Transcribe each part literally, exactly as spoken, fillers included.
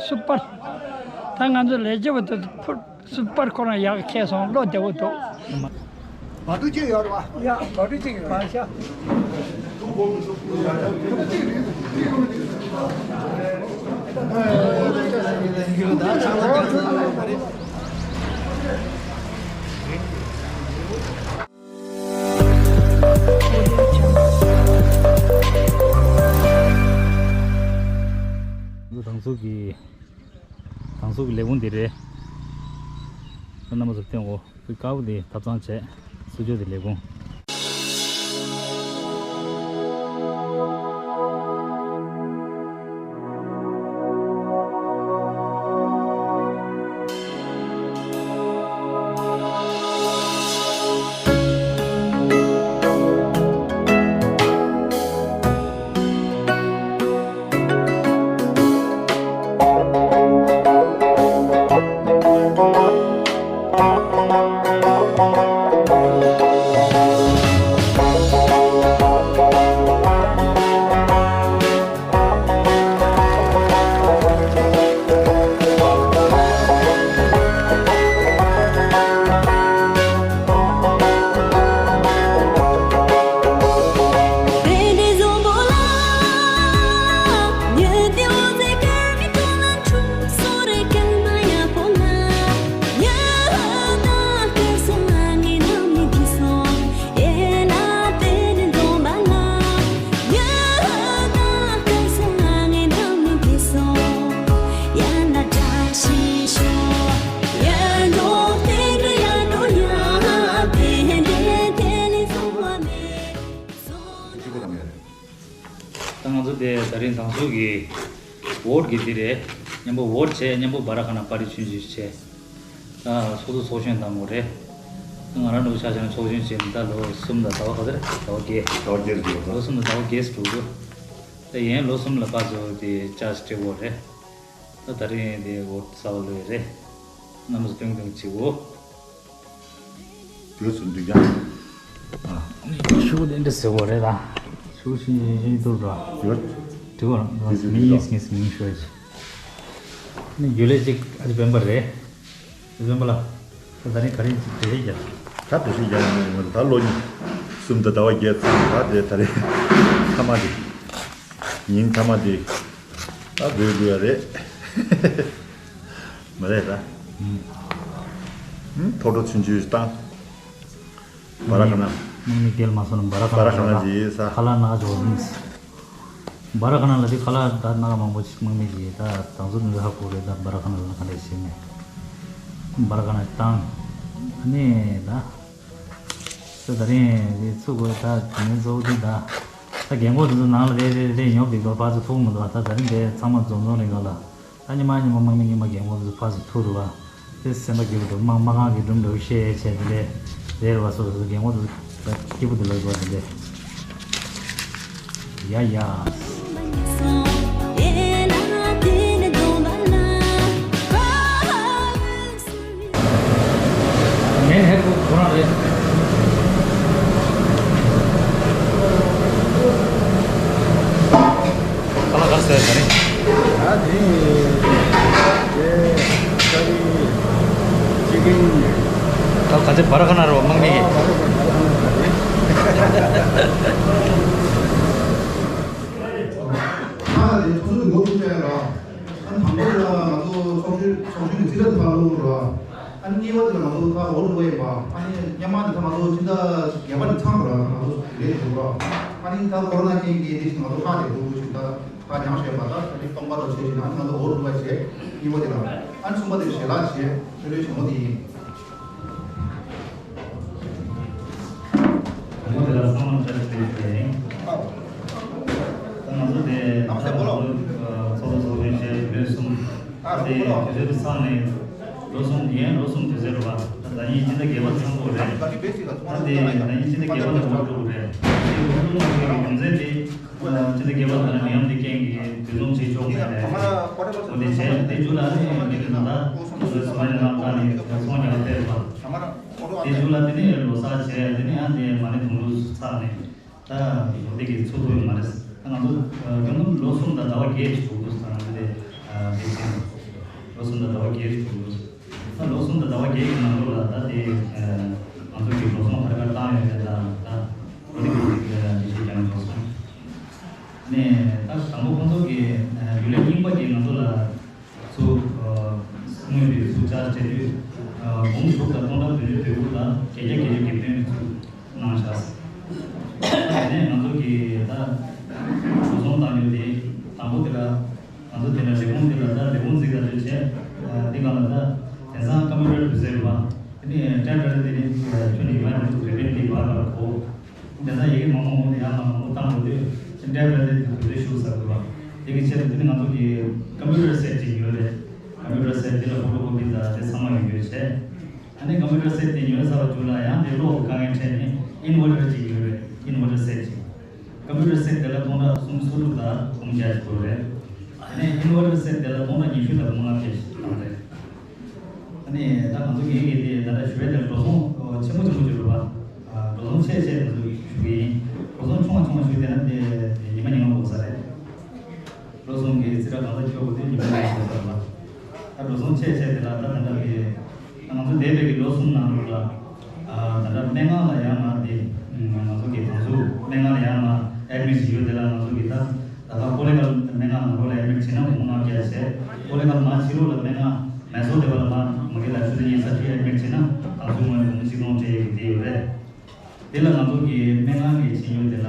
སུ་པར། ད་ང་ཚོ་ལས་བྱེད་པ་དེ་ཕུར་སུ་པར་ཁོ་རང་ཡག་ཁྱེད་སོང་བློ་བདེ་བོ་འདུག་བ་དུ་ཅིག་ཡོད་རེད་བ། ཡ་བ་དུ་ཅིག་ཡོད་རེད་བ། དང་ཚོགས་ཀྱི་དང་ཚོགས་ཀྱི་ལས་ཁུངས་འདི་རེད། རྣམ་པ་ཚོ་བསྟན་འོ། དཀར་པོ་དེ་ཐབ་ཚང་བྱས། སུ་ཇོ་དེ་ལས་ཁུངས། ད་ང་ཚོ་དེ་ད་རིང་དང་ཚོགས་ཀྱི་འོག་གི་འདི་རེད། མཉམ་པོ་འོག་བྱས། མཉམ་པོ་སྦ་ར་ཁ་ན་པར་རིས་ཆུང་ཆུང་བྱས། ད་ཚོགས་གཙོ་ཚོགས་གཞོན་དང་པོ་རེད། ད་ང་རང་ལོ་ཆ་བཞག་ན་ཚོགས་གཞོན་བྱས་ནས་ད་ལོ་གསུམ་དང་ཟླ་བ་ག་ཚོད་རེད། ཟླ་བ་བརྒྱད། ཟླ་བ་བརྒྱད་རེད་འདུག་ལོ་གསུམ་དང་ཟླ་བ་བརྒྱད་ཙམ་འགྲོ་འདུག་ད་ཡན་ལོ་གསུམ་ལ་ཕར་ཚུར་དེ་ཅར་ཇི་སྤྲད་དགོས་རེད། ད་ད་རིང་དེ་འོ་གསར་པ་ལོས་རེད། རྣམ་པ་ཚོ་སྟོན་སྟོན་བྱེད་དགོས། དུས་སུ་འདུག་ཀྱང་། ཨ། ཤུགས་དེ་འདྲ་ཟེར་བ་རེད་ད། ཤུགས་ཤིག་ཤིག་ཤིག་འདུག་ར། ཡོད། དྲི་བ་ར། དུས་སུ་མི་འདུག་ཡིན་ཡིན་ཤོད་ཅིག་ནི་རྒྱུ་ལས་ཅིག་ཨ་ཅི་སྤེན་པ་རེད། ཨ་ཅི་སྤེན་པ་ལ། ད་ད་རིང་ག་རེ་ཅིག་འགྲེལ་བཤད་རྒྱག་ད་འགྲེལ་བཤད་རྒྱག་ཡོང་གི་མ་རེད། ད་ལོ་གསུམ་དང་ཟླ་བ་བརྒྱད་ཙམ་ད་དེ་ད་རེས་མཐའ་མ་དེ། ཉིན་མཐའ་མ་དེ། ད་བོད་ལུས་ཡ་རེད། མ་རེད་ད། ཨུམ། ཐོག་འགྲོ་ཆུང་ཆུང་བཏང་། སྦ་ར་ཁ་ན། དམག་མི་སྐྱེལ་མ་སོང་ན་སྦ་ར་ཁ་ན། སྦ་ར་ཁ་ན་ཅིག་ཡིན་ས། ཁ་ལག་སྣ་ཁ་འཇོག་ཟིན། སྦ་ར་ཁ་ན་ལ་དེ་ཁ་ལག་ད་སྣ་ཁ་མང་པོ་ཞིག་དམག་མི་ཅིག་ད་དང་ཚོ་དེ་ཚོ་ཧ་གོ་རེད། ད་སྦ་ར་ཁ་ན་ལ་ག་འདྲ་བྱེད་ནས། སྦ་ར་ཁ་ན་བཏང་། ཨ་ནི་ད། ད་ད་རིང་དེ་ཚུགས་དགོས་ད་དེ་ནས་གཙོ་བོ་དེ་ད། ད་རྒན་གོག་དེ་ཚོ་ནང་ལ་རེ་རེ་རེ་ཉོབ་དེ་གོ་ཕར་ཚུར་ཐུག་མི་འདུག་ད་ད་རིང་དེ་ཚང་མ་འཛོམས་འཛོམས་རེད་འདུག་ལ། ད་ཉི་མ་ཉི་མ་དམག་མི་ཉི་མ་རྒན་གོག་དེ་ཚོ་ཕར་ཚུར་ཐུག་རུ་བ། དེ་སེམས་པ་སྐྱིད་པོ་འདུག་དམག་དམག་ཁང་གི་སྒྲུང་འདྲ་བོ་བཤད་བྱས་དེ་འདྲས་རེད་བ། སོ་སོ་རྒན་གོག་དེ་ཚོ་སྐྱིད་པོ་འདུག་ལོས་གོ་དེ་འདྲས། ཡ་ཡ། ངའི་ཧེ་ཁོ་ཁོ་རང་རེད། ཁ་ལག་ག་རེ་ཟ་ཡ་ད་རེད། ད་དེ་དེ་ཀ་རི་ཅི་ཀིན། ད་ག་ཚོད་སྦ་ར་ཁ་ན་རེད་བ་དམག་མི་གི། ཁ་ལག་དེ་ཚོ་ཚོ་ཡོད་པ་རེད་ར། ཨ་ནི་དང་པོ་དེ་ལ་ང་ཚོ་ཚོགས་ཞུགས་ཚོགས་ཞུགས་ཀྱི་རྩིས་ཁྲ་དེ་ཕར་བླུགས་ར། ཨ་ནི་གཉིས་པ་དེ་ལ་ང་ཚོ་ད་འོ་རུ་བ་ཡིན་པ། ཨ་ནི་སྔོན་མ་དེ་ད་ང་ཚོ་ཕྱི་ཟླ་བརྒྱད་པ་ནས་ཚང་ར་ང་ཚོ་ལས་བྱེད་ར། ཨ་ནི་ད་ཀོ་རོ་ན་རྐྱེན་གྱིས་དེ་བཞིན་ང་ཚོ་ལྷག་བསྡད་འདུག་ཕྱི་ཟླ་ད་མྱངས་བྱས་པ། ད་ད་ནི་སྟོང་པ་རུ་བྱས་བཞིན་ཨ་ནི་ང་ཚོ་འོ་རུ་བ་བྱས་གཉིས་པ་དེ་ལ། ཨ་ནི་གསུམ་པ་དེ་ཞལ་ལག་བྱས་ཆོས་ལུགས་བྱུང་བ་དེ་ཡིན། དང་པོ་དེ་ལ་བསམ་བློ་བྱ་ཞིག་བྱས་ཡིན། ད་ང་ཚོ་དེ་ད་ལྟ་ང་ཚོ་ཚོགས་གཙོ་ཚོགས་གཞོན་བྱས་ལོ་གསུམ། ད་དེ་དུས་ཚོད་དེ་ཚང་ནས་ལོ་གསུམ་ཡན་ལོ་གསུམ་དུས་ཚོད་རེད་བ། ད་ཟླ་ཉིན་སྤྱི་ཟླ་བརྒྱད་པ་ཚང་དགོས་རེད། ད་དེ་ཟླ་ཉིན་སྤྱི་ཟླ་བརྒྱད་པ་ལ་འགོ་འགྲོ་དགོས་རེད། དེ་འགོ་འགྲོ་དགོས་པའི་རྒྱུ་མཚན་དེ། སྤྱི་ཟླ་བརྒྱད་པ་ལ་ནད་ཡམས་དེ་རྐྱེན་གྱིས་འདུ་འཛོམས་བྱེད་ཆོག་མེད་རེད། འོ་དེ་བྱས་དེ་རྒྱུ་ལ་ནི་མི་རེ་ན་ད་སོ་སོའི་བཟོ་པ་ནས་ལམ་བཏང་ནས་ཚོང་རྒྱག་ཐེབས་པ། དེ་རྒྱུ་ལ་དེ་ནས་ལོ་གསར་བྱས། དེ་ནས་ཡང་དེ་མ་ཎི་དུང་ལུ་ཚར་ནས་ད་ལོ་དེ་གི་ཚུགས་ཐུབ་ཡོད་མ་རེད། ད་ང་ཚོ་སྐྱོ་ནམ་ལོ་གསུམ་དང་ཟླ་བ་བརྒྱད་ཅིག་འགྲོ་དུས་ད་ང་ཚོ་དེ་ དེ་བཞིན་ལོ་གསུམ་དང་ཟླ་བ་བརྒྱད་ཅིག་འདུག་ད་ལོ་གསུམ་དང་ཟླ་བ་བརྒྱད་ཀྱི་ནང་ལོགས་ལ་ད་དེ་ང་ཚོ་གི་འགྲོ་སོང་ག་རེ་ག་རེ་བཏང་ཡོད་མེད་དང་ད་འགྲོ་ནི་གི་ཅིག་ཅིག་ཀྱང་འགྲོ་སོང་། ནས་ད་དང་པོ་ཁོང་ཚོ་གི་རྒྱུན་ལས་རྙིང་པ་གི་ང་ཚོ་ལ་ཚུར་དངུལ་རེ་ཚུར་བཅར་བྱེད་དུས་འབུམ་དྲུག་དང་སྟོང་ཕྲག་བདུན་ཅུ་དོན་དགུ་དང་བརྒྱད་བརྒྱ་བརྒྱད་ཅུ་གི་ཕན་ཡོན་ཚུར་གནང་བཞག་དེ་ནས་ང་ཚོ་གི་ད་འགྲོ་སོང་བཏང་རྒྱུ་དེ་དང་པོ་དེ་ལ། ང་ཚོ་དེ་ལ་ལས་ཁུངས་དེ་ལ་ད་ལས་ཁུངས་འཛུགས་ད་ཚོད་བྱས། དེ་སྒང་ལ་ད་དེང་སང་ཀམ་པུ་ཊར་བུ་ཟེར་བ་དེ་ནས་ཊའིབ་རེ་ཊར་དེ་ནས་ཁྱོད་ནས་ཡོང་ཡ་མི་འདུག་རེ་ཊར་དེ་བར་བར་གོ་དེང་སང་ཡི་གེ་མང་པོ་མང་པོ་ཡར་མར་མང་པོ་བཏང་འགྲོ་དུས་ཊའིབ་རེ་ཊར་དེ་དུས་ཚོད་ཤོར་ཚར་འདུག་བ། དེ་གི་ཆེད་དུ་དེ་ནས་ང་ཚོ་གི་ཀམ་པུ་ཊར་སེ་ཊི་ཅིག་ཡོད་རེད། ཀམ་པུ་ཊར་སེ་ཊི་དེ་ལ་ཕོ་ཊོ་ཀོ་པི་དང་དེ་ཚང་མ་ཡོད་ཡོད་བྱས། ཨ་ནི་ཀམ་པུ་ཊར་སེ་ཊི་དེ་ཉོས་ཚར་བ་བརྒྱུད་ལ་ཡང་དེ་གློག་གི་དཀའ་ངལ་འཕྲད་ནས་ཨིན་ཝར་ཊར་ཅིག་ཉོས་རེད། ཨིན་ཝར་ཊར་སེ་ཊི་ཅིག་ཀམ་པུ་ཊར་སེ་ཊི་དེ་ལ་སྟོང་ཕྲག་སུམ་ཅུ་སོ་དྲུག་དང་འབུམ་བརྒྱ་ཅིག་འགྲོ་རེད། ཨ་ནི་ཨིན་ཝར་ཊར་སེ་ཊི་དེ་ལ་སྟོང་ཕྲག་ཉི་ཤུ་དང་འབུམ་ལྔ་བརྒྱ་ཞིག་བཏང་རེད། ཨ་ནི་ད་ང་ཚོ་ངེད་ཀྱིས་དེ་ད་ལྟ་ཞུ་བའི་དེར་འགྲོ་སོང་ཆེན་པོ་ཆེན་པོ་ཅིག་རེད་པ། འགྲོ་སོང་ཆེ་ཆེ་དེ་ཚོ་ཞུ་གི་ཡིན། འགྲོ་སོང་ཆུང་བ་ཆུང་བ་ཞུ་བསྡད་ན་དེ་ཉི་མ་ཉི་མ་འགོར་ས་རེད། འགྲོ་སོང་གི་རྩིས་ཁྲ་གང་ས་ཁྱོད་ཀྱི་དུས་ཉི་མ་ལ་ཡོད་པ་ལ། ད་འགྲོ་སོང་ཆེ་ཆེ་དེ་ལ་ད་ད་ལྟ་གི་ང་ཚོ་འདས་པའི་གི་ལོ་གསུམ་ནང་ལོགས་ལ། ད་ལྟ་སྨན་ཁང་ལ་ཡང་ང་དེ་ང་ཚོ་གི་དང་ཚུགས་སྨན་ཁང་ལ་ཡང་ང་ཨེ་ཌི་མིཊ་བྱེད་ཡོད་དེ་ལ་ང་ཚོ་གི་ད་ད་ལྟ་ཀོ་ལེ་གལ་སྨན་ཁང་ནང་ལོགས་ལ་ཨེ་ཌི་མིཊ་བྱེད་ན་འབུམ་ལྔ་བརྒྱ་བྱས། ཀོ་ལེ་གལ་མ་ཕྱི་ལོགས་ལ་སྨན་ཁང་མེ་སོར་དེ་བ་ལ་མ་མ་གི་ལ་ཆུ་ཚོད་ཉི་ཤུ་རྩ་བཞི་ཨེ་ཌི་མིཊ་བྱེད་ན་དང་ཚུགས་ངོས་ནས་འབུམ་གཅིག་སྟོང་སྤྲད་ཡོད་དེ་ཡོད་རེད། དེ་ལ་ང་ཚོ་གི་སྨན་ཁང་གི་ཕྱི་ཡོད་དེ་ལ།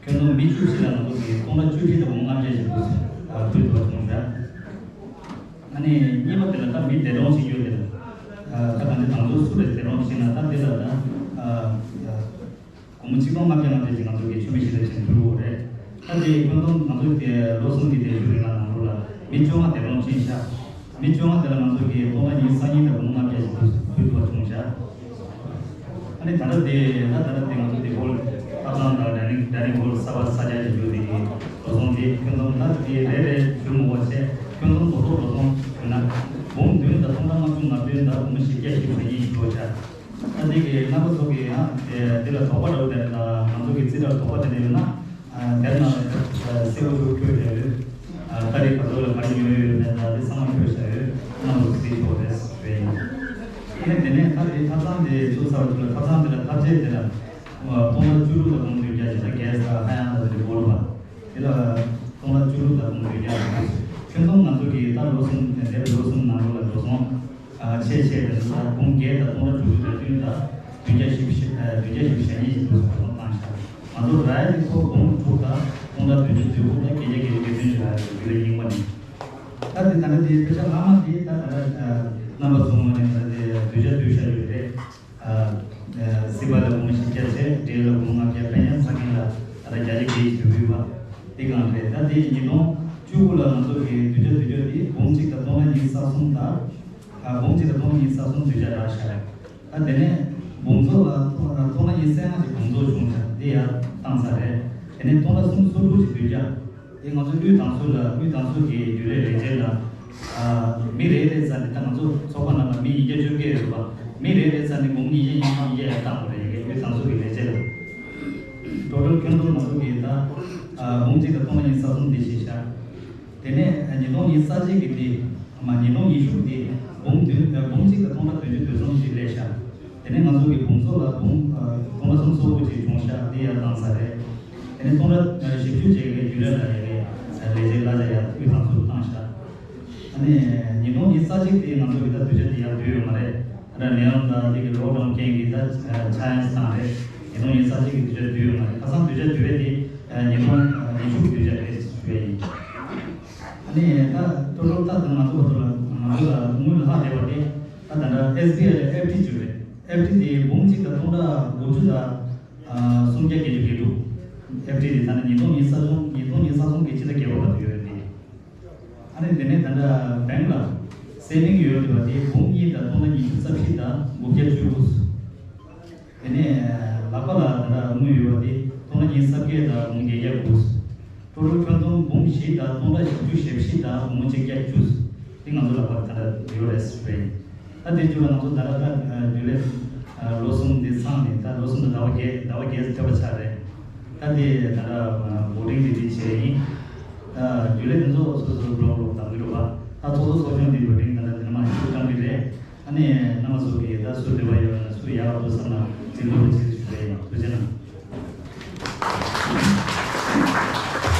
ཁྱོན་བསྡོམས་མི་བཅུ་བཞི་ལ་ང་ཚོ་གིས་སྟོང་ཕྲག་བཅུ་བཞི་དང་འབུམ་ལྔ་བརྒྱ་ཞིག་ཕུལ་ཕུལ་ཐུབ་པ་བྱུང་ཤག་ཨ་ནི་གཉིས་པ་དེ་ལ་ད་མི་འདས་གྲོངས་ཕྱིན་ཡོད་དེ་ལ། ད་གང་ཅི་དང་ཚོ་སུ་རེད་འདས་གྲོངས་ཕྱིན་ན་ད་དེ་ལ་ད་སྒོར་མོ་ཆིག་སྟོང་ལྔ་བརྒྱ་ལྔ་བརྒྱ་ཞིག་ང་ཚོ་གིས་མཆོད་མེ་ཞིག་ལ་བྱིན་ཕུལ་དགོས་རེད། ད་དེ་ཁྱོན་བསྡོམས་ང་ཚོ་དེ་ལོ་གསུམ་གྱི་དེ་ཞུ་རིང་ལ་ནང་ལོགས་ལ་མི་བཅོ་ལྔ་འདས་གྲོངས་ཕྱིན་ཤག་མི་བཅོ་ལྔ་དེ་ལ་ང་ཚོ་གིས་སྟོང་ཕྲག་ཉི་ཤུ་རྩ་གཉིས་དང་འབུམ་ལྔ་བརྒྱ་ཞིག་ཕུལ་ཐུབ་པ་བྱུང་ཤག་ཨ་ནི་ད་ལྟ་དེ་ད་ད་ལྟ་དེ་ང་ཚོ་དེ་ཧོལ་ཐབ་ཚང་དང་ཌའི་ནིང་ཌའི་ནིང་ཧོལ་གསར་པ་གསར་རྒྱག་བྱེད་རྒྱུ་དེ་གི་འགྲོ་སོང་དེ་ཁྱོན་བསྡོམས་ད་དེ་རེ་རེ་ཞུ་མི་དགོས་བྱས་ཁྱོན་བསྡོམས་ཐོག་ཐོག་འགྲོ་སོང་ཞུ་ན་འབུམ་བདུན་དང་སྟོང་ཕྲག་ལྔ་བཅུ་ང་བདུན་དང་སྒོར་མོ་བཞི་བརྒྱ་བཞི་བཅུ་ཞེ་གཉིས་ཞིག་འགྲོ་ཤག་ད་དེ་གི་རྣམ་པ་ཚོ་གི་ཡང་དེ་ལ་དོགས་པ་འདྲ་བོ་དེ་འདྲ་དང་ང་ཚོ་གི་རྩིས་ཁྲར་དོགས་པ་དེ་འདྲ་ཡོད་ན། དེར་ན་གསལ་པོ་ཞིག་འཁོད་བསྡད་ཡོད། ཏ་རིག་ག་ཚོད་ལ་ག་རེ་ཉོས་ཡོད་མེད་དང་དེ་ཚང་མ་འཁོད་བཞག་ཡོད། རྣམ་པ་ཚོ་གཟིགས་ཆོག་རེད་ཞུ་ཡ་ཡིན། དེ་ནས་དེ་ནས་ད་དེ་ཐབ་ཚང་དེ་ཚུགས་ཚར་བ་ཞིག་ལ་ཐབ་ཚང་དེ་ལ་ཐབ་ཆས་དེ་ལ་སྟོང་ཕྲག་བཅུ་དྲུག་དང་འབུམ་བདུན་བརྒྱ་ཞིག་ད་གས་དང་ཧ་ཡང་དང་དེ་འདྲ་སྤོ་ལོ་བ། དེ་ལ་སྟོང་ཕྲག་བཅུ་དྲུག་དང་འབུམ་བདུན་བརྒྱ་ཞིག་ཁྱོན་བསྡོམས་ང་ཚོ་གིས་ད་ལོ་གསུམ་འདས་པའི་ལོ་གསུམ་ནང་ལོགས་ལ་འགྲོ་སོང་། ཆེས་ཆེ་བའི་ས་འབུམ་བརྒྱད་དང་སྟོང་ཕྲག་དྲུག་ཅུ་དོན་བདུན་དང་བདུན་བརྒྱ་བཞི་བཅུ་བདུན་བརྒྱ་བཞི་བཅུ་ཞེ་གཉིས་ཀྱི་འགྲོ་སོང་བཏང་ཤག་ང་ཚོ་ར་ཡ་གི་ཚོ་འབུམ་དྲུག་དང་སྟོང་ཕྲག་བདུན་ཅུ་དོན་དགུ་དང་བརྒྱད་བརྒྱ་བརྒྱད་ཅུ་གྱ་བདུན་ཞིག་ར་ཡ་གི་རྒྱུན་ལས་རྙིང་པ་ནི། ད་དེ་ད་ལྟ་དེ་དཔེ་ཆ་ལྷག་མ་དེ་ད་ད་ལྟ་རྣམ་པ་ཚོ་ངོས་ནས་ད་དེ་བསྡུས་བྱ་བསྡུས་བྱ་ཡོད་རེད། སྲིད་པ་ལ་འབུམ་བཞི་བརྒྱ་བྱས་འབྲས་ལ་འབུམ་ལྔ་བརྒྱ་ཕན་ཡང་ཚ་རྒན་ལ་ད་ལྟ་བརྒྱ་ཆ་བརྒྱད་ཀྱི་དུས་བུས་པ་འདི་གང་རེད། ད་དེ་ཉིས་སྟོང་བཅུ་དགུ་ལ་ང་ཚོ་གི་བསྡུས་བྱ་བསྡུས་བྱ་དེ་འབུམ་གཅིག་དང་སྟོང་ཕྲག་ཉི་ཤུ་རྩ་གསུམ་དང་། ཨ་འབུམ་གཅིག་དང་སྟོང་ཉིས་རྩ་གསུམ་བསྡུས་བྱ་རག་ཤག་ད་དེ་ནས་འབུམ་ཚོགས་ལ་སྟོང་ཉིས་རྩ་ལྔ་ཞིག་འབུམ་ཚོགས་བྱུང་ཤག་འདི་ཡར་བཏང་ས་རེད། དེ་ནས་སྟོང་ཕྲག་སུམ་ཅུ་སོ་དྲུག་ཅིག་བསྡུས་བྱ། དེ་ང་ཚོ་དབུས་དང་ཚོགས་ལ་དབུས་དང་ཚོགས་ཀྱི་རྒྱུན་ལས་ལས་བྱེད་ལ་ཨ་མི་རེ་རེ་རྩ་ནས་ད་ང་ཚོ་ཚོགས་པ་ནང་ལ་མི་ཉིས་བརྒྱ་བཅོ་བརྒྱད་ཡོད་པ་མི་རེ་རེ་རྩ་ནས་འབུམ་ཉིས་བརྒྱ་ཉིས་བརྒྱ་ཉིས་བརྒྱ་ཡར་བཏང་དགོས་རེད། དབུས་དང་ཚོགས་ཀྱི་ལས་བྱེད་ལ་ཊོ་ཊལ་ཁྱོན་བསྡོམས་ང་ཚོ་གི་ད་ཨ་འབུམ་གཅིག་དང་སྟོང་ཉིས་རྩ་གསུམ་དེ་བྱས་ཤག་དེ་ནས་ཉིས་སྟོང་ཉི་ཤུ་རྩ་གཅིག་གི་དེ་མ་ཉིས་སྟོང་ཉི་ཤུ་དེ་འབུམ་བདུན་འབུམ་གཅིག་དང་སྟོང་ཕྲག་བདུན་ཅུ་དོན་གསུམ་ཞིག་སླེབས་ཤག་དེ་ནས་ང་ཚོ་གི་འབུམ་ཚོགས་ལ་འབུམ་སྟོང་ཕྲག་སུམ་ཅུ་སོ་དགུ་ཅིག་བྱུང་ཤག་དེ་ཡར་བཏང་ས་རེད། དེ་ནས་སྟོང་ཕྲག་བཞི་བཅུ་ཅིག་གི་རྒྱུན་ལས་ལ་ཡ་གི་ལས་བྱེད་ལ་ཡ་དབུས་དང་ཚོགས་བཏང་ཤག་ཨ་ནི་ཉིས་སྟོང་ཉི་ཤུ་རྩ་གཅིག་དེ་ང་ཚོ་གི་ད་བསྡུས་བྱ་དེ་ཡར་བསྡུས་ཡོད་མ་རེད། ད་ནད་ཡམས་དང་དེ་གི་ལོག་ཌའུན་རྐྱེན་གྱིས་ད་ཆག་ཡང་བཏང་རེད། ཉིས་སྟོང་ཉི་ཤུ་རྩ་གཅིག་གི་བསྡུས་བྱ་བསྡུས་ཡོད་མ་རེད། ཁ་སང་བསྡུས་བྱ་བསྡུས་པ་དེ་ཉིས་སྟོང་ཉི་ཤུ་གི་བསྡུས་བྱ་རེད་ཞུ་ཡ་ཡིན། ཨ་ནི་ད་ཏོ་ཏོ་ད་ད་ང་ཚོ་བར་དུ་ལ་ང་ཚོ་ལ་དངུལ་ལྷག་བསྡད་པ་དེ་ད་ད་ལྟ་ཨེས་བི་ཨའི་ལ་ཨེཕ་ཌི་བརྗོད་རེད། ཨེཕ་ཌི་དེ་འབུམ་གཅིག་དང་སྟོང་ཕྲག་དགུ་བཅུ་དང་སུམ་བརྒྱ་བརྒྱད་ཅུ་གྱ་དྲུག་ཨེཕ་ཌི་དེ་ད་ནི་ཉིས་སྟོང་ཉི་ཤུ་རྩ་གསུམ་ཉིས་སྟོང་ཉི་ཤུ་རྩ་གསུམ་གྱི་ཕྱི་ཟླ་བརྒྱད་པ་བར་དུ་ཡོད་རེད་དེ། ཨ་ནི་དེ་ནས་ད་ལྟ་བེང་ལ་སེ་བིང་ཡོད་རེད་པ་དེ་འབུམ་གཉིས་དང་སྟོང་ཕྲག་ཉི་ཤུ་རྩ་བཞི་དང་དགུ་བརྒྱ་བཅུ་དགུ། དེ་ནས་ལག་པ་ལ་ད་ལྟ་དངུལ་ཡོད་པ་དེ་སྟོང་ཕྲག་ཉི་ཤུ་རྩ་བརྒྱད་དང་འབུམ་བརྒྱད་བརྒྱ་དགུ། ཊོ་ཊལ་ཁྱོན་བསྡོམས་འབུམ་བཞི་དང་སྟོང་ཕྲག་བཞི་བཅུ་ཞེ་བཞི་དང་འབུམ་གཅིག་བརྒྱ་བཅུ། དེ་ང་ཚོ་ལག་པ་ད་ལྟ་ཡོད་རེད་ཟེར་བས། ད་དེ་བཅུ་ལ་ང་ཚོ་ད་ལྟ་ད་རྒྱུན་ལས་ལོ་གསུམ་དེ་ཚང་ནས་ད་ལོ་གསུམ་དང་ཟླ་བ་བརྒྱད་ཟླ་བ་བརྒྱད་ཐེབས་པ་ཆགས་རེད། ད་དེ་ད་ལྟ་བོ་ཊིང་དེ་དེ་བྱས་ཡིན། ད་རྒྱུན་ལས་དེ་ཚོ་སོ་སོ་སོ་སོ་ལོག་ལོག་དང་མི་འགྲོ་བ། ད་ཚོགས་གཙོ་ཚོགས་གཞོན་འདི་འགྲོ་གྲོན་ད་ལྟ་འདི་ནས་མར་ཞུ་གཏང་གི་རེད། ཨ་ནི་རྣམ་པ་ཚོ་གིས་ད་སུ་འབྲེལ་བ་ཡོད་ན་སུ་ཡག་པོ་བསམ་ན་འཛིན་སྐྱོང་བྱེད་ཞུ་རེད། ཡང་ཐུགས་རྗེ་གནང་།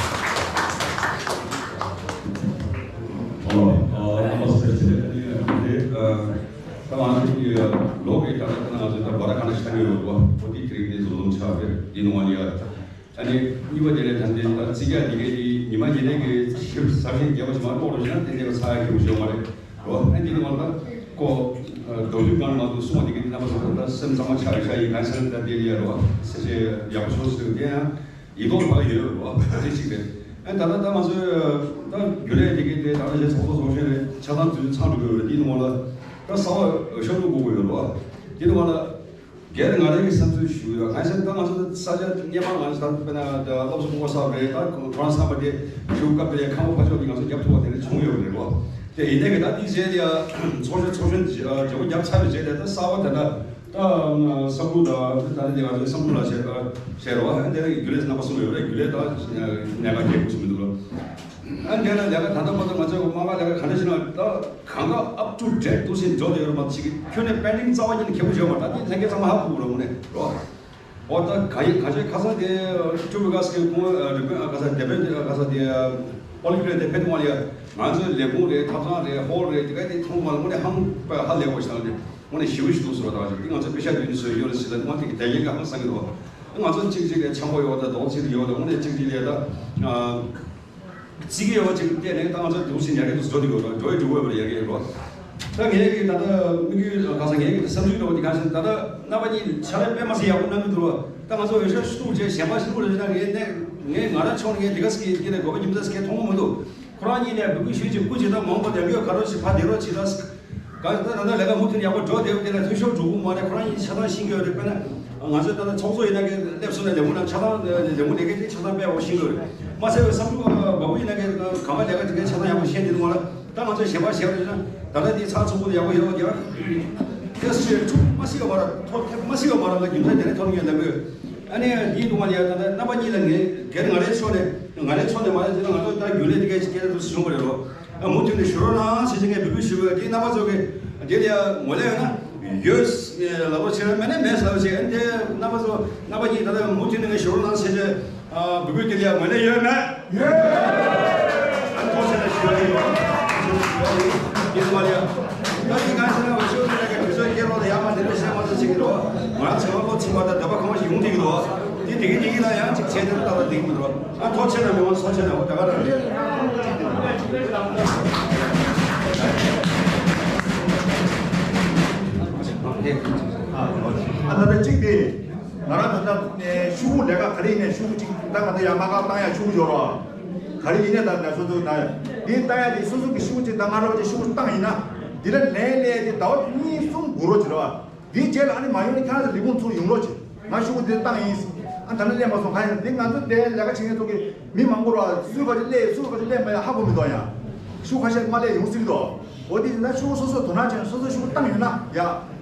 ཨོ། ཨ། རྣམ་པ་ཚོ་ལ་ཞུ་རྒྱུ་དེ། ཨ། ད་ང་ཚོ་གི་ལོ་གི་ད་ལྟ་ང་ཚོ་ད་བར་ག་ན་ཞིག་ཡོད་པ་འོ་དེ་དེ་རིང་དེ་ཚོ་ལོ་ཆགས་པའི་དེ་ནང་ལ་ཡ། ཨ་ནི་གཉིས་པ་དེ་ནས་ད་ལྟའི་ད་རྩིས་རྒྱག་དེ་གའི་དེ་ཉི་མ་ཉི་ནས་གི་ཞིབ་ཟབ་ཞིང་རྒྱས་པ་ཞིག་མ་ཀློག་རོགས་ཞུ་ན་དེ་འདྲའི་ཚ་ཡ་གི་མི་ཞོག་མ་རེད་རོ། ཨ་འདི་ནི་མ་ད་ཀོ་རྡོ་རྒྱུག་གང་མ་འདུག་གསུང་བ་དེ་གའི་དེ་རྣམ་པ་ཚོ་ད་སེམས་གཙང་མ་ཆགས་ཡོད་ཤག་ཡིན་གང་ཤར་ད་དེ་ལ་ཡ་རོ་སེ་ཆེ་ཡག་པོ་ཞོག་ཟེར་དེ་ཡང་ཡིད་དོགས་ཕ་ཡོད་རོ་དེ་གཅིག་རེད། ཨ་ད་ལྟ་ད་ང་ཚོས་ད་རྒྱུན་ལས་དེ་གའི་དེ་ད་ལྟ་ཞེ་ཚོགས་གཙོ་ཚོགས་གཞོན་རེད་ཆ་ཚང་དུས་ཚང་འགྲོ་གི་ཡོད་རེད། དེ་ནི་མ་ལ་ད་གསར་བ་ཤོག་ལུགས་དགོས་གི་ཡོད་རོ། དེ་ནི་མ་ལ། སྒེར་ང་རང་གི་བསམ་ཚུལ་ཞུ་ཡོད། གང་ཡིན་ཟེར་ན་ད་ང་ཚོ་ས་ཆ་སྔོན་མ་ང་ཚོ་ད་དཔེར་ན་ད་སློབ་གསོ་སྤུངས་པ་གསར་རེད། ད་ཁོ་རང་བསམ་པ་དེ་ཞུ་སྐབས་དེ་ལས་ཁང་པ་ཕར་ཕྱོགས་དེ་ང་ཚོ་རྒྱབ་ཐུབ་པ་དེ་འདྲ་བྱུང་ཡོད་རེད་བ། དེ་ཡིན་ནའི་གི་ད་དེའི་རྗེས་ལ་ཚོགས་ཆེན་ཚོགས་གཞོན་བརྗེ་པོ་བརྒྱབ་ཚར་བའི་རྗེས་ལ་ད་གསར་བ་དེ་འདྲ་ད་བསམ་བློ་ལ་ད་ད་དེ་ང་ཚོའི་བསམ་བློ་ལ་བྱས་བྱས་རེད་བ། དེ་ནས་རྒྱུན་ལས་རྣམ་པ་གསུམ་ཡོད་རེད། རྒྱུན་ལས་ད་གནད་འགག་རྒྱས་པོ་ཞིག་མི་འདུག་ལ། ཨ་འདྲ་ན་ལས་ཀ་ད་ལྟ་བར་དུ་ང་ཚོས་མ་མ་ལས་ཀ་ག་འདྲ་ཞིག་ན་ད་གང་ག་up to date་འདུག་སེ་འཇོག་བསྡད་ཡོད་མ་གཅིག་ཁྱོན་ནས་pending་རྩ་བ་ཉིད་ནས་ཁེ་པོ་བྱེད་མ་ད་དེ་ལྷན་རྒྱས་ཚང་མ་ཧ་གོ་གི་རེད་དངོས་གནས་རོ། འོ་ད་ག་ཡིན་ག་ཚོད་ཁ་སང་དེ་ཀྲུ་བི་ག་སི་གི་ཁོང་རི་པོད་ཁ་སང་དེ་པེ་ཁ་སང་དེ་ཨོ་ལིམ་པིག་དེ་ཕེབས་དུས་མ་ལ་ཡ་ང་ཚོའི་ལས་ཁུངས་རེད་ཐབ་ཚང་རེད་ཧོལ་རེད་དེ་ག་དེ་མཐོང་མ་ལ་དངོས་གནས་ཧང་པ་ཧ་ལས་པོ་ཞིག་དང་དེ་དངོས་གནས་ཞེ་པོ་ཞིག་འདུག་ཟེར་བ་དང་དེ་ང་ཚོ་པེ་ཤ་དུས་ནས་བཟོས་ཡོད་རེད་ཟེར་ལ་དངོས་དེ་གི་དལ་རྐྱེན་ག་ཧང་སང་གི་འདུག་ང་ཚོ་གཅིག་གཅིག་ལ་འཆམ་པོ་ཡོད་དང་རྡོག་གཅིག་ཡོད་དང་དངོས་གནས་གཅིག་གཅིག་ལ་ད། རྩིས་ཀྱི་ཡོད་པ་ཅིག་བལྟས་ནས་ད་ང་ཚོ་འདུག་སེ་ཉར་གི་འདུག་འགྲོ་འདུག་འགྲོ་འགྲོ་ཡི་འགྲོ་བའི་ཡར་གི་འགྲོ། ད་ངས་ཀྱི་ད་ལྟ་དམིགས་ཡུལ་གང་ཟག་ངས་ཀྱི་བསམ་ཚུལ་འགྲོ་བ་འདི་གང་ཟག་ད་ལྟ་རྣམ་པ་གཉིས་ཕྱག་ལས་དཔེ་མ་སྲིད་ཡག་པོ་གནང་གི་འདུག་ད་ང་ཚོ་འོས་ཤོག་ཤུགས་ཆེ་གཞན་པ་ཤུགས་རེ་ན་ངས་ནས་ངས་ང་རང་ཕྱོགས་ནས་ངས་འདི་ག་སྐད་ཀྱི་ནས་དགོས་པ་ཁྱིམ་ཚང་སྐད་མཐོང་གི་མི་འདུག་ཁོ་རང་གཉིས་ནས་འབོད་སྐུལ་ཞུས་ཀྱི་སྐུ་ཇི་ལྟར་མང་པོ་ལས་འགུལ་ག་རོ་ཞིག་ཕ་དེ་རོ་ཇི་ལྟར། ག་ད་ད་ད་ལས་ཀ་མུ་མཐུད་ཡག་པོ་འགྲོ་བསྡད་ཡོད་དེ་ལ་འཐུས་ཤོར་འགྲོ་གི་མ་རེད། ཁོ་རང་གཉིས་ཆ་ཚང་ཤེས་ཀྱི་ཡོད་རེད། དཔེར་ན་ང་ཚོས་ད་ལྟ་ཚོགས་གཙོ་ཡིན་ན་གི་སླེབས་སོང་ན་ལས་ཁུངས་ནང་ཆ་ཚང་ལས་ཁུངས་ལས་ཀའི་ཆ་ཚང་དཔེ་ཡག་པོ་ཤེས་ཀྱི་ཡོད་རེད། མ་ཚད་པའི་བསམ་བློ་འབབ་པོ་ཡིན་ན་གི་གང་ག་ལས་ཀ་དེ་གའི་ཆ་ཚང་ཡག་པོ་ཤེས་འདི་ནོ་ལ་ད་ང་ཚོས་གཞན་པ་བྱས་པ་ཡིན་ན་ད་ལྟ་དེ་ཚང་ཚོགས་པོ་དེ་ཡག་པོ་ཡོད་ཀྱང་དེ་སུ་ཡོད་ཐུག་མ་སྲིད་པ་མ་ར་ཐོ་ཐེབས་མ་སྲིད་པ་མ་ར་ལ་རྒྱུ་མཚན་དེ་རིང་ཐོ་རེ་ངས་ལབ་ཡོད། ཨ་ནི་འདིའི་ཐོག་མ་ལ་ཡ་ད་ལྟ་རྣམ་པ་གཉིས་ལ་ངས་སྒེར་ང་རའི་ཕྱོགས་ནས་ང་རའི་ཕྱོགས་ནས་མ་རེད་ཟེར་ན་ང་ཚོ་ད་རྒྱུན་ལས་དེ་གའི་སྐད་ཆ་དུ་བྱུང་བ་རེད་རོ། ཨ་མུ་མཐུད་ནས་ཞུ་རོགས་གནང་ཟེར་བྱས་ངས་འབོད་སྐུལ་ཞུ་བ་དེ་རྣམ་པ་ཚོ་གི་དེ་ལ་ཡ་ངོས་ལེན་ཡོད་ན་ཡོད་ལབ་རོགས་བྱས་ན་མེད་ན་མེད་ལབ་རོགས་བྱས། ཨ་ནི་དེ་རྣམ་པ་ཚོ་རྣམ་པ་གཉིས་ད་ལྟ་མུ་མཐུད་ནས་ངས་ཞུ་རོགས་གནང་ཟེར་བྱས་ཨ་འབོད་སྐུལ་དེ་ལ་ཡ་ངོས་ལེན་ཡོད་མེད། ཡོད། ཨ་ཐོག་ཆེ་ན་ཞུ་བ་ཡིན། ཞུ་བ་ཡིན། དེ་ཚོ་མ་ལ་ཡ་ད་དེ་གང་ཟེར་ན་འོས་ཤོག་དེ་ལ་གི་དུས་ཚོད་སྐྱེལ་རོགས་ལ་ཡ་མ་དེ་འདྲ་བཤད་མ་ཚོ་བྱེད་ཀྱི་རོགས། ང་ཚོ་ང་ལོ་ཚིག་པ་དང་འདོད་པ་གང་བ་ཞིག་ཡོང་བསྡད་ཀྱི་འདུག་དེ་དེ་གི་དེ་གི་ལ་ཡང་ཅིག་བྱས་ཏེ་ལྟ་ལ་བསྡད་ཀྱི་མི་འདུག་ཨ་ཐོག་ཆེ་ན་མི་དབང་ཚོགས་ཆེ་ན་འོ་ད་ག་རང་རེད། ཨ་ད་ལྟ་གཅིག་དེ་ང་རང་ད་ལྟ་ནས་ཤུ་གུ་ལས་ཀ་ག་རེ་ཡིན་ནས་ཤུ་གུ་གཅིག་ད་ང་ད་ཡ་མ་ཀ་བཏང་ཡ་ཤུ་གུ་འབྱོར་རོགས། ག་རེ་ཡིན་ནས་ད་ནས་སོ་སོ་ན་འདི་ལྟ་ཡ་དེ་སོ་སོ་གི་ཤུ་གུ་གཅིག་ད་ང་རོགས་ཀྱི་ཤུ་གུ་བཏང་ཡིན་ན་འདི་ལ་ལན་ལས་དེ་ཟླ་བ་གཉིས་གསུམ་འགོར་རོགས་བྱེད་རོགས། དེའི་རྗེས་ལ་ཨ་ནི་མ་ཡོང་ན་ཁྱེད་རང་ཚོ་ལས་ཁུངས་ཚུར་ཡོང་རོགས་བྱེད། ང་ཤུ་གུ་འདིར་བཏང་ཡིན། ཨ་ད་ནི་སླེབས་མ་སོང་ག་ཡིན་འདི་ང་ཚོ་དེ་ལས་ཀ་བྱེད་མཁན་ཚོ་གི་མི་མང་པོ་ར་སུས་ག་ཅིག་སླེབས་སུས་ག་ཅིག་སླེབས་མ་ཡ་ཧ་གོ་མི་འདུག་ཡ། ཤུ་གུ་ཁ་ཤས་མ་སླེབས་ཡོང་སྲིད་འདུག་འོ་དེ་ཡིན་ན་ཤུ་གུ་སོ་སོ་དོ་སྣང་བྱས་ནས་སོ་སོ་ཤུ་གུ་བཏང་ཡོད་ན་ཡ།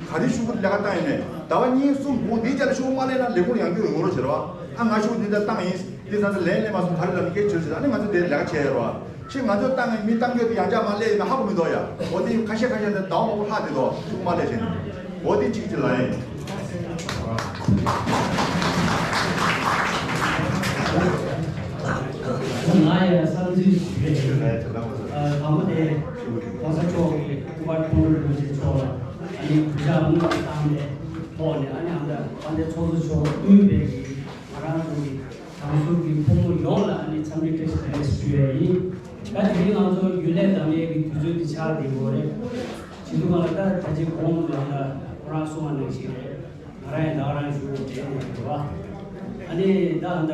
ག་རེ་ཤུ་གུ་ལས་ཀ་བཏང་ཡོད་ནས་ཟླ་བ་གཉིས་གསུམ་འགོར་འདིའི་རྗེས་ལ་ཤུ་གུ་མ་སླེབས་ན་ལས་ཁུངས་ཡང་བསྐྱར་ཡོང་རོགས་བྱེད་རོགས། ཨ་ང་ཤུ་གུ་འདི་འདྲ་བཏང་ཡིན། འདི་ང་ཚོ་ལན་སླེབས་མ་སོང་ག་རེ་ལབ་ནས་སྐད་ཆ་བྱོས་ཟེར། ཨ་ནི་ང་ཚོ་དེ་ལས་ཀ་བྱས་ཡོད་རོགས། ཤི་ང་ཚོ་བཏང་ནས་མི་བཏང་རྒྱུ་དེ་ཡང་བསྐྱར་མ་སླེབས་ཡོད་ན་ཧ་གོ་མི་འདུག་ཡ། འོ་དེ་ཁ་ཤས་ཁ་ཤས་དེ་ཟླ་བ་མང་པོ་ལྷག་བསྡད་འདུག་ཤུ་གུ་མ་སླེབས་བྱས་ནས། འོ་དེ་གཅིག་ཅིག་ལ་ཡིན། ང་ཡང་བསམ་ཚུལ་ཞིག་རེད། ཨ་དང་པོ་དེ་༸གོང་ས་མཆོག་གི་སྐུ་པར་མཐོང་གྲོལ་རིན་པོ་ཆེ་མཆོག་ལ་ཨ་ནི་གུས་ཕྱག་དངོས་སུ་བཏང་ནས་ཐོག་ནས་ཨ་ནི་ཨ་མདའ་དཔལ་ལྡན་ཚོགས་གཙོ་མཆོག་དབུས་པའི་གི་ང་རང་ཚོ་གི་བྱང་ཟུར་གྱི་ཕོ་མོ་ཡོངས་ལ་ཨ་ནི་འཚམས་འདྲི་བཀྲ་ཤིས་བདེ་ལེགས་ཞུ་ཡ་ཡིན། ད་དེ་རིང་ང་ཚོ་རྒྱུན་ལས་བདམས་ཡས་ཀྱི་དུས་ཚོད་འདི་ཆགས་བསྡད་ཡོད་རེད། བྱེད་དུས་གང་ལ་ད་ད་ཅི་གོང་དུ་ལ་ད་ཁོ་རང་གསུང་བ་ནང་བཞིན་རེད། ང་རང་ཡང་ད་ག་རང་ཞུ་དྲན་ནས་ཡོད་པ། ཨ་ནི་ད་ད་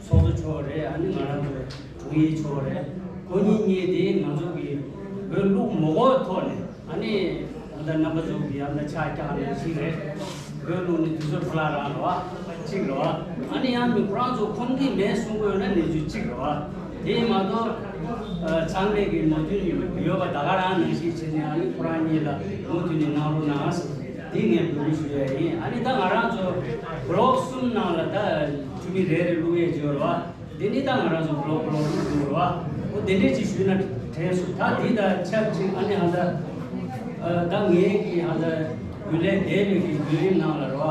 ཚོགས་གཙོ་མཆོག་རེད། ཨ་ནི་ང་རང་ཚོ་དྲུང་ཡིག་མཆོག་རེད། ཁོ་གཉིས་གཉིས་དེ་ང་ཚོ་གི་བོད་ལུགས་མོ་གོ་ཐོག་ནས། ཨ་ནི་ད་ལྟ་རྣམ་པ་ཚོ་གི་ཡང་ད་ཆ་རྐྱང་ནས་ཞིག་རེད། བོད་ལུགས་ནི་དུས་ཚོད་ཕ་ལ་རང་རེད་བ། གཅིག་རེད་བ། ཨ་ནི་ཡང་མི་ཁོ་རང་ཚོ་ཁོམ་གི་མེད་གསུང་གི་ཡོད་ན་གནས་ཚུལ་གཅིག་རེད་བ། དེ་མ་གཏོགས་ཚང་མས་ཀྱི་མོས་མཐུན་ཡོད་པ་ད་ག་རང་ནང་བཞིན་བྱས་ནས་ཨ་ནི་ཁོ་རང་གཉིས་ལ་མུ་མཐུད་ནས་གནང་རོགས་གནང་ཟེར་དེ་ངས་འབོད་སྐུལ་ཞུ་ཡ་ཡིན། ཨ་ནི་ད་ང་རང་ཚོ་བློག་གསུམ་ནང་ལ་ད་འཐུས་མི་རེ་རེ་བླུག་ཡས་ཡོད་རེད་བ། དེ་ནི་ད་ང་རང་ཚོ་བློག་བློག་བློག་འདུག་ར། དེ་འདྲས་ཅིག་ཞུས་ན་དྲན་སོང་། ད་འདི་དང་ཆབས་ཅིག་ཨ་ནི་ཧ་ད་ད་ངའི་གི་ཧ་ད་རྒྱུན་ལས་འདས་པའི་གི་བརྒྱུད་རིམ་ནང་ལ་རེད་བ།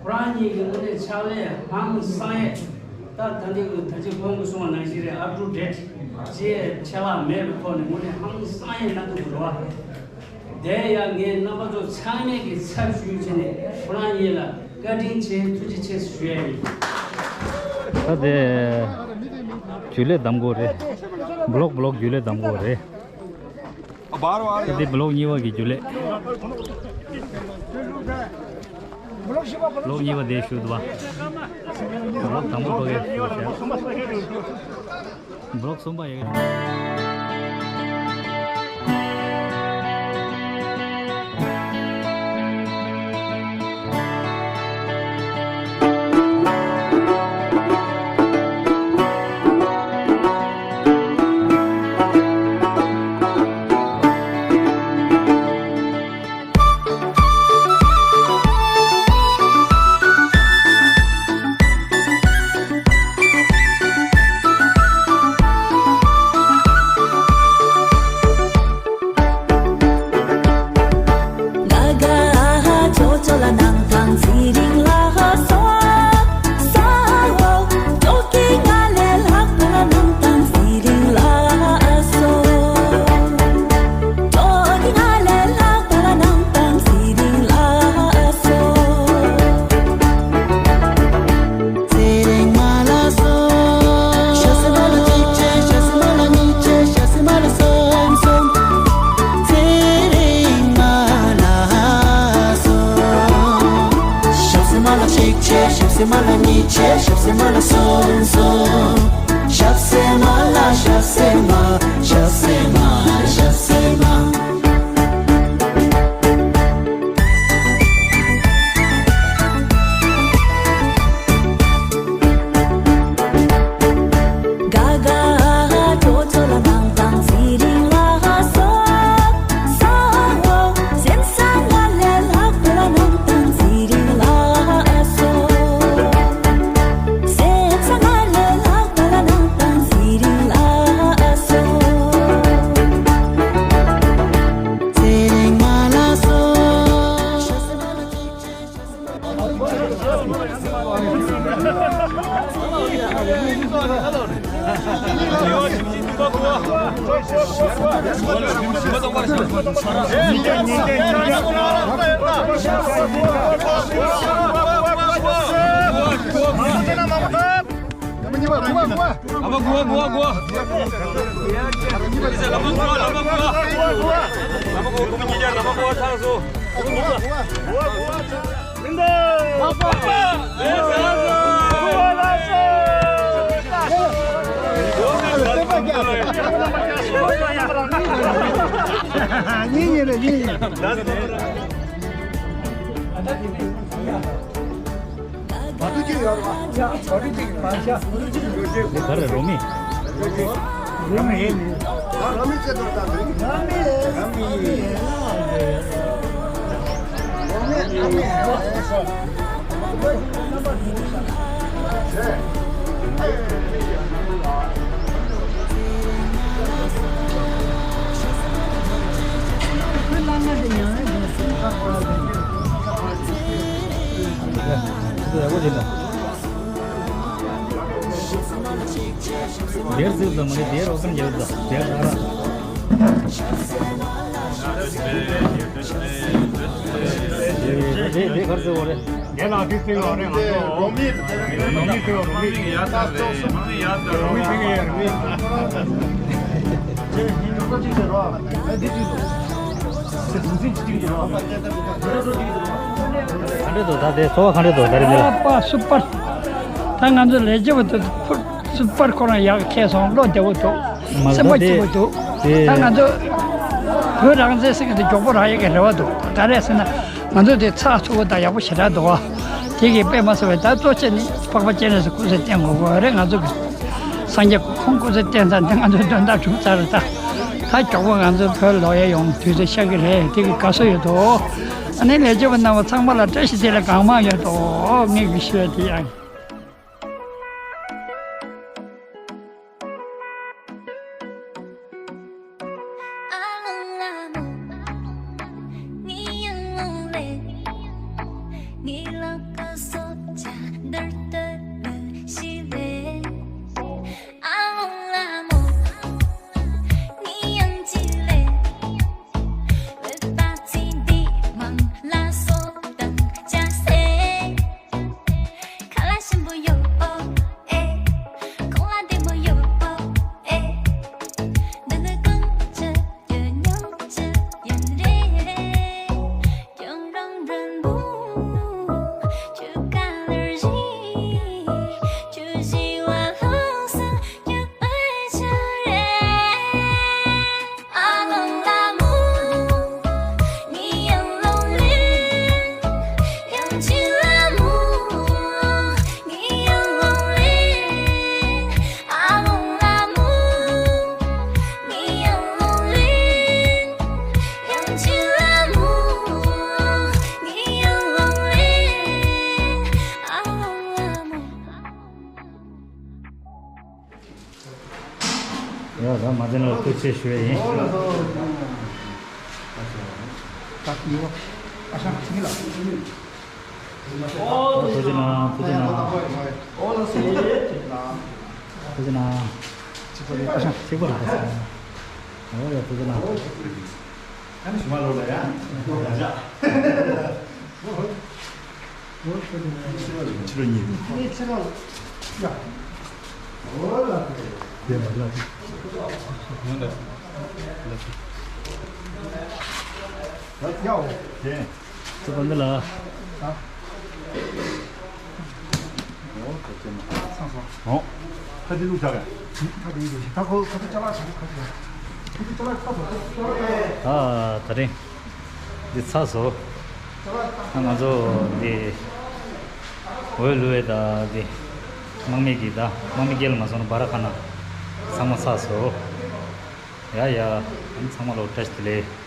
ཁོ་རང་གཉིས་ཀྱི་དངོས་གནས་ཕྱག་ལས་ཧང་སང་ཡས། ད་ད་འདི་གི་ད་ཅི་ཁོང་གིས་གསུངས་པ་ནང་བཞིན་རེད། up to date ཅེས་ཆད་ལྷག་མེད་པའི་ཐོག་ནས་དངོས་གནས་ཧང་སང་ཡས་གནང་གི་འདུག་རེད་བ། དེ་ཡང་ངས་རྣམ་པ་ཚོ་ཚང་མས་ཀྱི་ཚབ་ཞུས་བྱས་ནས་ཁོ་རང་གཉིས་ལ་བཀའ་དྲིན་ཆེ་ཐུགས་རྗེ་ཆེ་ཞུ་ཡ་ཡིན། ད་དེ་རྒྱུན་ལས་གདམ་དགོས་རེད། བི་ལོག་བི་ལོག་རྒྱུན་ལས་གདམ་དགོས་རེད། ད་དེ་བི་ལོག་གཉིས་པ་གི་རྒྱུན་ལས། བི་ལོག་གཉིས་པ་དེ་ཞུ་འདུག་བ། བི་ལོག་དང་པོ་ཕ་གིར་ཞུ་བྱས། བི་ལོག་གསུམ་པ་ཡི་གེ་ཚེ་རིང་མ་ལ་གསུམ། ཞབས་སེ་མ་ལ་གཅིག་བྱས། ཞབས་སེ་མ་ལ་གཉིས་བྱས། ཞབས་སེ་མ་ལ་གསུམ་གསུམ། ཚེ་རིང་མ་ལ་གསུམ། ཞབས་སེ་མ་ལ་གཅིག་བྱས། ཞབས་སེ་མ་ལ་གཉིས་བྱས། ཞབས་སེ་མ་ལ་གསུམ་གསུམ། ཞབས་སེ་མ་ལ། ཞབས་སེ་མ། ཞབས་སེ་མ། ཞབས་སེ་མ། འདི་ག་རེ་རོ་མི། རོ་མི་ཡིན། རོ་མི་ཚེ་ཐོག་ད་རོ་མི། རོ་མི། རོ་མི། དེར་ཟིག་དང་མ་གི་དེར་འོ་ཀམ་རྒྱབ་དང་དེར་ཨ་ར། དེ་དེ་གར་ཟེར་བ་རེད། དེ་ལ་དེ་ཟེར་བ་རེད། ང་ཚོ་རོ་མི་རོ་མི་ཟེར་བ་རོ་མི། རོ་མི་ཟེར་གི་ཡ་རོ་མི། ག་འདྲ་འདུག་ད་དེ་ཚོར་བ་ག་འདྲ་འདུག་ད་རེས་འདི་ལ། ཨ་པ་སུ་པར། ད་ང་ཚོ་ལས་བྱེད་པ་དེ་ཕུར། སུ་པར་ཁོ་རང་ཡག་ཁེ་སོང་བློ་བདེ་བོ་འདུག་མ་སེམས་པ་ད་སྐྱིད་པོ་འདུག་དེ་ད་ང་ཚོ་བོད་རང་བཙན་ཟེར་གྱི་འདི་མགྱོགས་པོ་རག་ཡག་གི་རེ་བ་འདུག་ག་རེ་ཟེར་ན་ང་ཚོ་དེ་ཚགས་ཚུད་པོ་དང་ཡག་པོ་ཞེ་དྲག་འདུག་བ། དེ་གི་དཔེ་མ་སྲིད་པའི་ད་གཙོ་ཆེ་ནི་འཕགས་པ་སྤྱན་རས་གཟིགས་སྐུ་ཚེ་བརྟན་དགོས་དགོས་རེད། ང་ཚོ་གི་སངས་རྒྱས་ཁོང་སྐུ་ཚེ་བརྟན་ཙང་དེ་ང་ཚོའི་དོན་དག་གྲུབ་ཚར་རེད། ད་ད་མགྱོགས་པོ་ང་ཚོ་བོད་ལོག་ཡ་ཡོང་དུས་ཚོད་ཤར་གི་རེད། དེ་གི་དགའ་བསུ་ཡོད་དོ། ཨ་ནི་ལས་བྱེད་པ་རྣམ་པ་ཚང་མ་ལ་བཀྲ་ཤིས་བདེ་ལེགས་གང་མང་ཡོད་དོ། ངས་གི་ཞུ་ཡ་དེ་ཡང་། ཡ་ད་མ་བདེན་ལ་ཐུགས་རྗེ་ཆེ་ཞུ་ཡ་ཡིན། ད་ཡོ། ཨ་ཤང་ཁྱིམ་ལ། ཐུགས་རྗེ་གནང་། ཐུགས་རྗེ་གནང་། ཐུགས་རྗེ་གནང་། ཨ་ཤང་གཅིག་པ་རེད། ཨོ་ཡ་ཐུགས་རྗེ་གནང་། ཨ་ནི་ཞུ་མ་ལོ་ལ་ཡ། ཡ་ཅག་ཕྱི་ལོ་གཉིས། ཕྱི་ལོ་ཡ། ཨོ་ལ་དེ་མ་ལ་དེ། ཡ་ཡ་འོ། དེ། ཚོ་པ་འདི་ལ། ཨ། ཨོ་ཁ་ཆེ་མ། ཚང་སོང་། ཨོ། ཁ་ཆེ་ལུག་ཆག་ག་ཁ་ཆེ་ལུག་ཆག་ཁ་ཆེ་ལུག་ཆག་ཁ་ཆེ་ལུག་ཆག་ཁ་ཆེ་ལུག་ཆག་ད་དེ་རིང་འདི་ཚར་སོང་། ང་ཚོ་འདི་འོས་བླུག་ཡས་ད་འདི་དམག་མི་གི་ད་དམག་མི་རྒྱལ་མ་སོང་ན་བ་ར་ཁ་ན་ཚང་མ་ཚར་སོང་། ཡ་ཡ། ཨ་ནི་ཚང་མ་ལ་བཀྲ་ཤིས་བདེ་ལེགས།